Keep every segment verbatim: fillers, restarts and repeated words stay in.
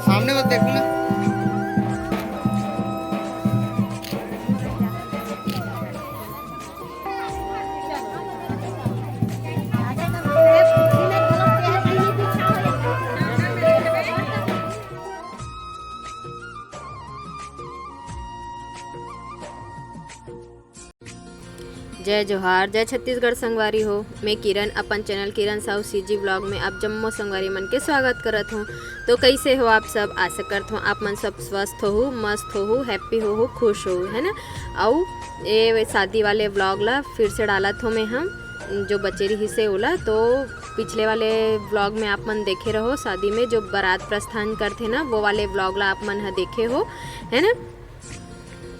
सामने मत देखो ना। जय जोहार, जय छत्तीसगढ़ संगवारी हो। मैं किरण अपन चैनल किरण साहू सीजी व्लॉग में आप जम्मो संगवारी मन के स्वागत करत हूँ। तो कैसे हो आप सब? आशा करत हूँ आप मन सब स्वस्थ होहू, मस्त होहू, हैप्पी होहू, खुश होहू, है ना। अउ ये शादी वाले व्लॉग ला फिर से डालत हूँ मैं हम, जो बचे रहिसे ओला। तो पिछले वाले व्लॉग में आप मन देखे रहो, शादी में जो बारात प्रस्थान करथे ना, वो वाले व्लॉग ला आप मन ह देखे हो, है ना।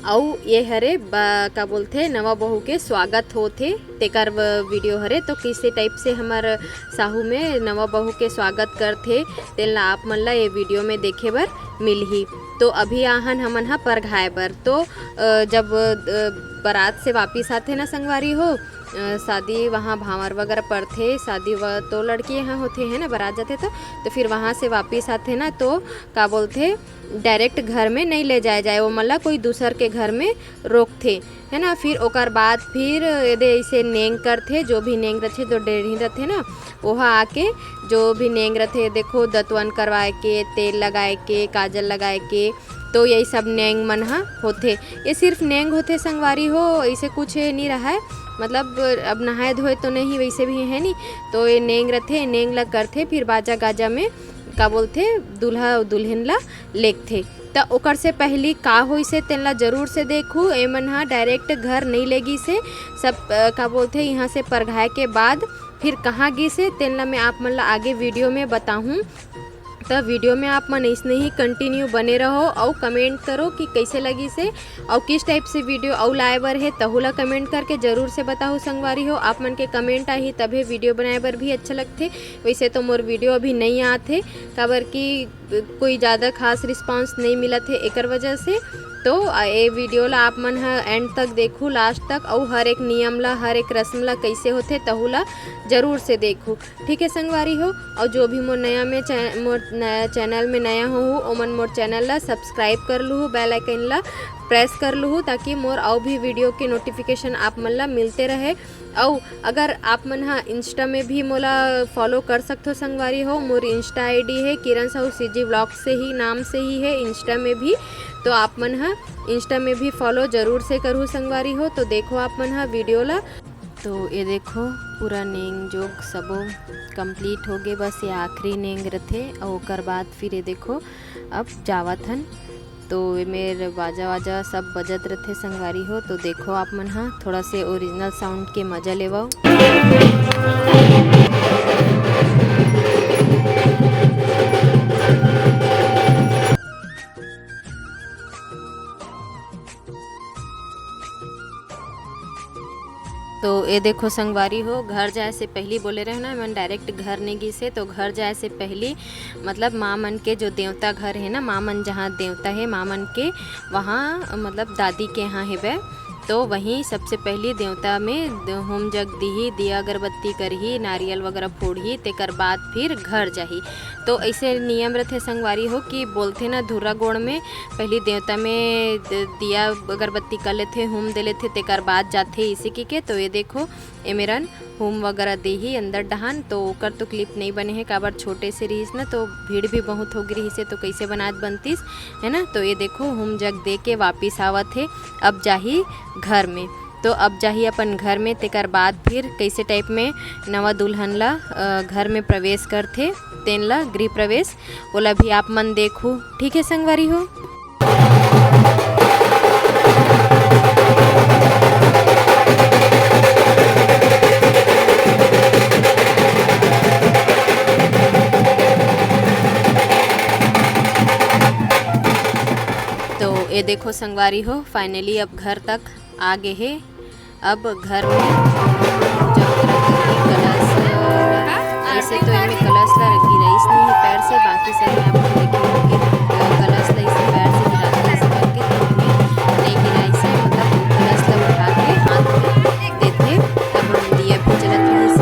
अउ ये हरे ब-, का बोलथे, नवा बहू के स्वागत होथे, तेकर व-, वीडियो हरे। तो किसे टाइप से हमर साहू में नवा बहू के स्वागत करथे, तेन ला आप मन ला ये वीडियो में देखे बर मिलही। तो अभी आहन हमन ह परघाए बर। तो, अ, जब, अ, बारात से वापिस आथे ना संगवारी हो, अ, शादी वहाँ भांवर वगैरह पड़थे, शादी व-, तो लड़की यहाँ होथे, है ना, बारात जाथे तो, तो फिर वहाँ से वापिस आथे ना, तो का बोलथे, डायरेक्ट घर में नहीं ले जाए जाए, वो मन ला कोई दूसर के घर में रोकथे, है ना। फिर ओकर बाद फिर एदे ऐसे नेंग करथे, जो भी नेंग रथे, जो डेढ़ी रथे ना, ओहा आके जो भी नेंग रथे, देखो, दतवन करवाए के, तेल लगाए के, काजल लगाए के, तो यही सब नेंग मन ह होथे। ये सिर्फ नेंग होथे संगवारी हो, ऐसे कुछ नहीं रहा है। मतलब, अब नहाए धोए तो नहीं, वैसे भी है नहीं, तो ये नेंग रथे, नेंग ला करथे, फिर बाजा गाजा में, का बोलथे, दूल्हा दुल्हन ला लेगथे। त ओकर से पहली का होइसे, तेन ला जरूर से देखू। एमन ह डायरेक्ट घर नहीं लेगिसे, सब, अ, का बोलथे, यहाँ से परघाए के बाद फिर कहाँ गिसे, तेन ला मैं आप मन ला आगे वीडियो में बताहूँ। त वीडियो में आप मन अइसने ही कंटिन्यू बने रहो अउ कमेंट करो कि कैसे लगिसे अउ किस टाइप से वीडियो अउ लाए बर हे, तहू ला कमेंट करके जरूर से बताहू संगवारी हो। आप मन के कमेंट आही तभे वीडियो बनाए बर भी अच्छा लगथे। वैसे तो मोर वीडियो अभी नहीं आत हे, काबर कि कोई ज़्यादा खास रिस्पॉन्स नहीं मिलत हे, एकर वजह से। तो, अ, ए वीडियो ला आप मन ह एंड तक देखू, लास्ट तक, अउ हर एक नियम ला, हर एक रस्म ला कैसे होथे, तहू ला जरूर से देखू, ठीक है संगवारी हो। अउ जो भी मोर नया में चै-, मोर नया चैनल में नया हो, ओमन मोर चैनल ला सब्सक्राइब कर लूहू, बेल आइकन ला प्रेस कर लूहू, ताकि मोर अउ भी वीडियो के नोटिफिकेशन आप मन ला मिलते रहे। अउ अगर आप मन ह इंस्टा में भी मोला फॉलो कर सकथो संगवारी हो, मोर इंस्टा आईडी है किरण साहू सीजी व्लॉग से ही, नाम से ही है इंस्टा में भी, तो आप मन ह इंस्टा में भी फॉलो जरूर से करहू संगवारी हो। तो देखो आप मन ह वीडियो ला। तो ये देखो, पूरा नेंग जोग सबो कंप्लीट हो गे, बस ये आखिरी नेंग रथे। अउ ओकर बाद फिर ये देखो, अब जावत हन। तो ये मेर बाजा वाजा सब बजत रथे संगवारी हो। तो देखो आप मन ह थोड़ा से ओरिजिनल साउंड के मजा लेवव। तो ये देखो संगवारी हो, घर जाए से पहली बोले रहे ना, मन डायरेक्ट घर नहीं गिसे, तो घर जाए से पहली, मतलब, माँ मन के जो देवता घर है ना, माँ मन जहाँ देवता है, माँ मन के वहाँ, मतलब, दादी के यहाँ हेबे। तो वहीं सबसे पहली देवता में द-, होम जग दीही, दिया अगरबत्ती करही, नारियल वगैरह फोड़ही, तेकर बाद फिर घर जाही। तो ऐसे नियम रथे संगवारी हो कि बोलथे ना, धुर्रा गोड़ में पहली देवता में द-, दिया अगरबत्ती कर लेथे, होम दे लेथे, तेकर बाद जाथे, इसे की के। तो ये देखो, ए मेरन होम वगैरह देही अंदर डहान, तो ओकर तो क्लिप नहीं बने है, काबर छोटे से रहिस ना, तो भीड़ भी बहुत हो गे रहिस है, तो कैसे बनात बनतीस, है ना। तो ये देखो, होम जग दे के वापिस आवत है, अब जाही घर में। तो अब जाही अपन घर में, तेकर बाद फिर कैसे टाइप में नवा दुल्हन ला, अ, घर में प्रवेश करथे, तेन ला गृह प्रवेश, ओला भी आप मन देखू, ठीक है संगवारी हो। तो ये देखो संगवारी हो, फाइनली अब घर तक आ गे हे। अब घर में जब रखी कलश, ऐसे तो इनमें कलश ला गिराइस नहीं है पैर से, बाकी सब में आप लोग देखे होंगे, अ, कलश ला इसे पैर से गिराते ऐसे करके, तो इनमें नहीं गिराइस है, मतलब कलश ला उठा के हाथ में देथे, तब हम दिया भी जलत रहिस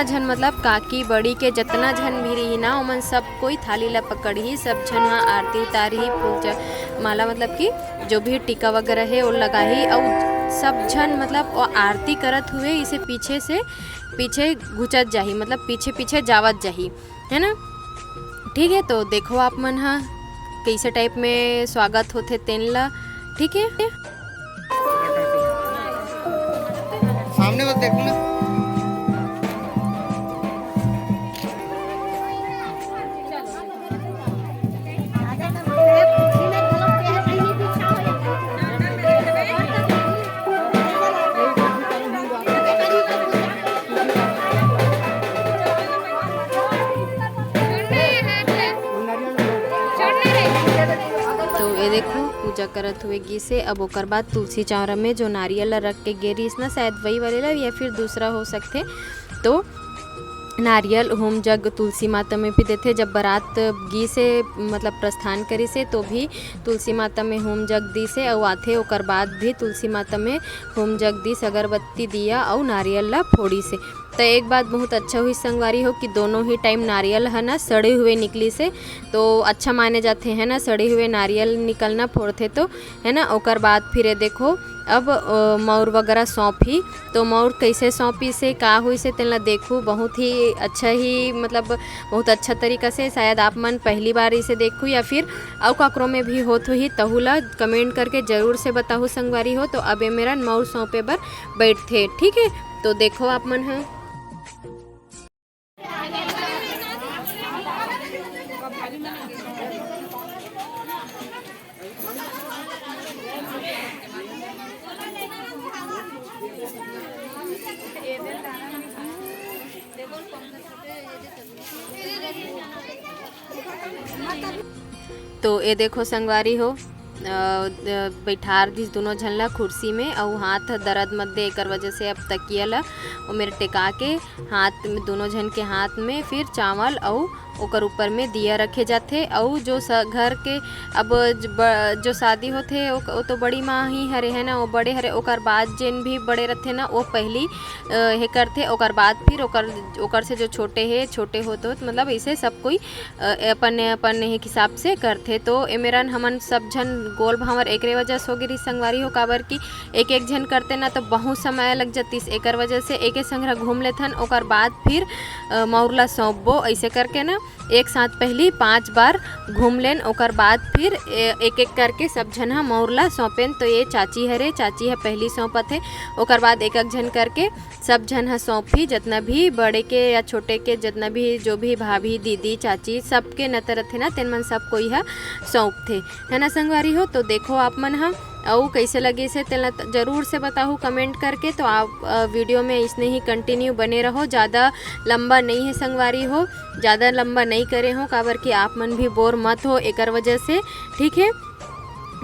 झन, मतलब काकी बड़ी के जतना झन भी रही ना, ओमन सब कोई थाली ला पकड़ही, सब झन ह आरती उतारही, फूल च-, माला, मतलब कि जो भी टीका वगैरह है वो लगाही। और सब झन, मतलब वो आरती करत हुए इसे पीछे से, पीछे घुचत जाही, मतलब पीछे पीछे जावत जाही, है ना। ठीक है, तो देखो आप मन हा कैसे टाइप में स्वागत होथे तेन ला। ठीक है, सामने बस देखो ना। तो ये देखो, पूजा करत हुए गिस हे। अब ओकर बाद तुलसी चौरा में जो नारियल ला रख के गे रहिस ना, शायद वही वाले ला या फिर दूसरा हो सकथे। तो नारियल होम जग तुलसी माता में भी देथे। जब बारात गिस हे, मतलब प्रस्थान करिस हे, तो भी तुलसी माता में होम जग दिस हे, अउ आथे ओकर बाद भी तुलसी माता में होम जग दिस, अगरबत्ती, दिया अउ नारियल ला फोड़िस हे। तो एक बात बहुत अच्छा हुई संगवारी हो कि दोनों ही टाइम नारियल है ना सड़े हुए निकलिस हे, तो अच्छा माने जाथे, है ना, सड़े हुए नारियल निकलना फोड़थे तो, है ना। ओकर बाद फिर ये देखो, अब अ, मौर वगैरह सौंपही। तो मौर कैसे सौंपिस हे, का हुइस हे, तेन ला देखू। बहुत ही अच्छा ही, मतलब बहुत अच्छा तरीका से, शायद आप मन पहली बार इसे देखू या फिर अउ काकरो में भी होत होही, तहू ला कमेंट करके जरूर से बताहू संगवारी हो। तो अब ये मेरन मौर सौंपे बर बैठथे, ठीक है। तो देखो आप मन ह। तो ये देखो संगवारी हो, अ, अ, बैठार दिस दोनों झन ला कुर्सी में, अउ हाथ दर्द मत दे, एकर वजह से अब तकिया ला ओ मेर टेका के हाथ में, दोनों झन के हाथ में फिर चावल अउ ओकर ऊपर में दिया रखे जाथे। अउ जो स-, घर के अब ज-, ब-, जो शादी होथे ओ, ओ तो बड़ी माँ ही हरे है ना, वो बड़े हरे, ओकर बाद जेन भी बड़े रथे ना, वो पहली, अ, हे करथे, ओकर बाद फिर ओकर, ओकर से जो छोटे हे, छोटे होत होत, मतलब ऐसे सब कोई अ, अपन, अपन एक हिसाब से करथे। तो ए मेरन हमन सब झन गोल भांवर एकरे वजह से हो गे रही संगवारी हो, काबर कि एक एक झन करते ना तो बहुत समय लग जतिस। एकर वजह से एके संघरा घूम लेथन, ओकर बाद फिर, अ, मौर ला सौंपबो। ऐसे करके ना एक साथ पहली पांच बार घूम लेन, ओकर बाद फिर ए-, एक एक करके सब झन ह मौर ला सौंपेन। तो ये चाची हरे, चाची ह पहली सौंपत हे, ओकर बाद एक एक झन करके सब झन ह सौंपही, जतना भी बड़े के या छोटे के, जतना भी जो भी भाभी, दीदी, चाची, सबके नत रथे ना, तेन मन सब कोई ह सौंपथे, है ना संगवारी हो। तो देखो आप मन ह, अउ कैसे लगिस हे तेला त-, जरूर से बताहू कमेंट करके। तो आप, अ, वीडियो में इसने ही कंटिन्यू बने रहो, ज़्यादा लंबा नहीं है संगवारी हो, ज़्यादा लंबा नहीं करे हो, काबर कि आप मन भी बोर मत हो एकर वजह से, ठीक है।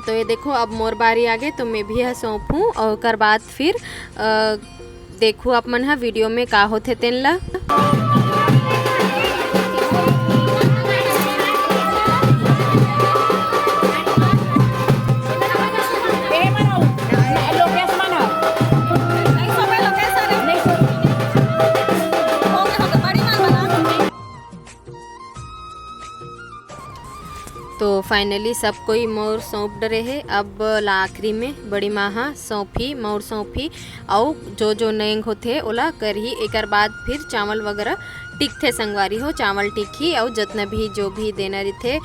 तो ये देखो, अब मोर बारी आगे, तो मैं भी ह सौंपहूँ और ओकर बाद फिर, अ, देखू आप मन ह वीडियो में का होथे तेन ला। तो finally सब कोई मौर सौंप डरे हे। अब ला आखिरी में बड़ी माँ ह सौंपही, मौर सौंपही, अउ जो जो नेंग होथे ओला करही। एकर बाद फिर चावल वगैरह टिकथे संगवारी हो, चावल टिकही, अउ जतना भी जो भी देना रहिथे, अ,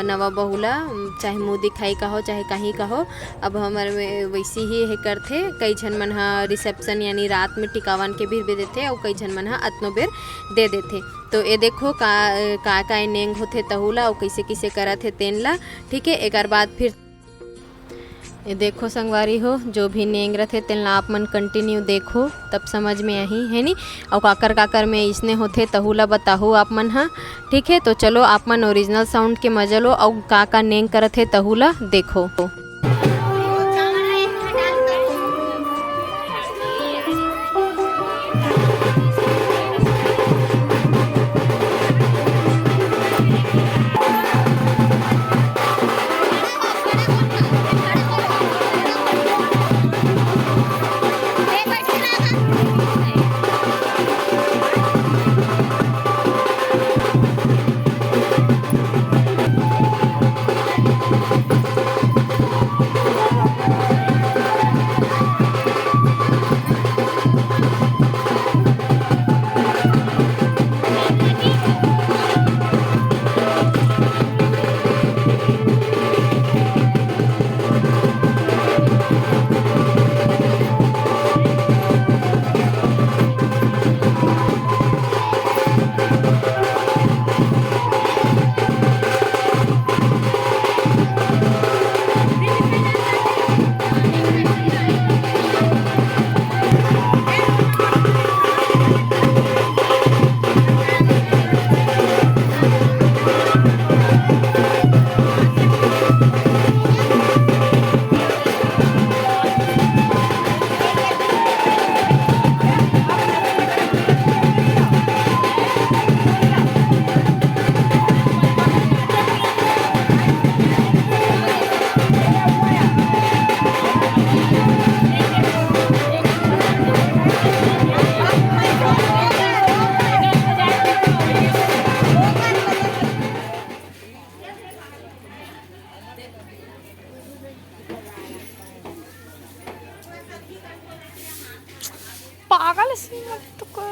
नवा बहू ला, चाहे मुँह दिखाई कहो, चाहे कहीं कहो, अब हमर में वैसी ही हे करथे। कई झन मन ह reception यानी रात में टिकावन के भी दे देथे, अउ कई झन मन ह अतनो बेर दे देथे। तो ए देखो का, का, का ए नेंग होथे तहू ला, अउ कइसे, कइसे करत हे तेन ला, ठीक है। एकर बाद फिर ए देखो संगवारी हो, जो भी नेंग रथे तेन ला आप मन continue देखो, तब समझ में आही, है नी? अउ काकर, काकर में इसने होथे तहू ला बताहू आप मन ह, ठीक है। तो चलो आप मन original sound के मजा लो, अउ का, का नेंग करत हे तहू ला देखो। Agala sima tu ko.